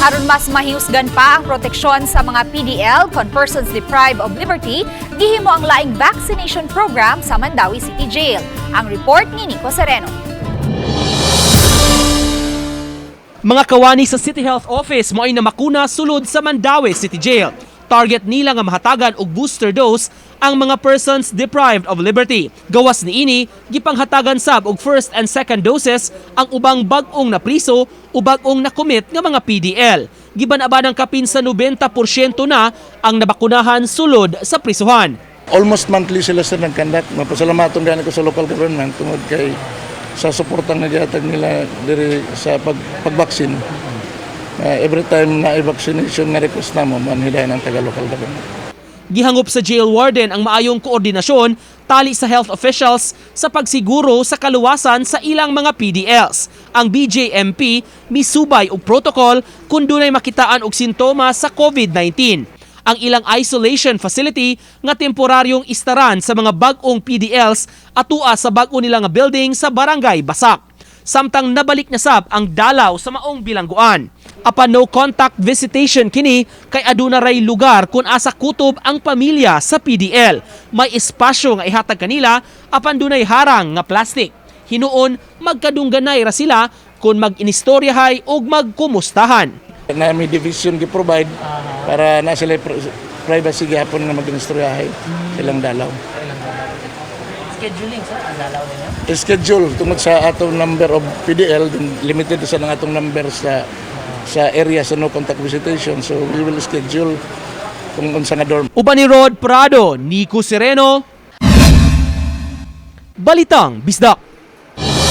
Aron mas mahusgan pa ang proteksyon sa mga PDL kon persons deprived of liberty, gihimo ang laing vaccination program sa Mandaue City Jail. Ang report ni Nico Sereno. Mga kawani sa City Health Office moay namakuna sulod sa Mandaue City Jail. Target nila nga mahatagan og booster dose ang mga persons deprived of liberty. Gawas niini, gipanghatagan sab og first and second doses ang ubang bag-ong napriso o bag-ong nakomit nga mga PDL. Giban-abanang kapin sa 90% na ang nabakunahan sulod sa prisuhan. Almost monthly sila, sir, nag-conduct. Mapasalamaton gani ko sa local government tungod kay sa suportang nagihatag nila diri sa pagbaksin. Every time na vaccination nga request namo, manhidayon ang taga local government. Gihangop sa jail warden ang maayong koordinasyon tali sa health officials sa pagsiguro sa kaluwasan sa ilang mga PDLs. Ang BJMP misubay og protocol kung dunay makitaan og sintomas sa COVID-19. Ang ilang isolation facility nga temporaryong istaran sa mga bag-ong PDLs atua sa bag-o nila nga building sa Barangay Basak, samtang nabalik na sab ang dalaw sa maong bilangguan. Apan no contact visitation kini kay aduna ray lugar kung asa kutob ang pamilya sa PDL. May espasyo nga ihatag kanila apan dunay harang nga plastic. Hinuon magkadungganay ra sila kung mag-inistoryahay og magkumustahan. Na may division gi-provide para na sila privacy gihapon nga mag-istoryahay silang dalaw. Scheduling, sir, ang dalaw ninyo? Schedule tungod sa atong number of PDL, then limited sa ng atong number sa area sa no contact visitation. So we will schedule kung unsa nga dorm. Uban ni Rod Prado, Nico Sereno, Balitang Bisdak.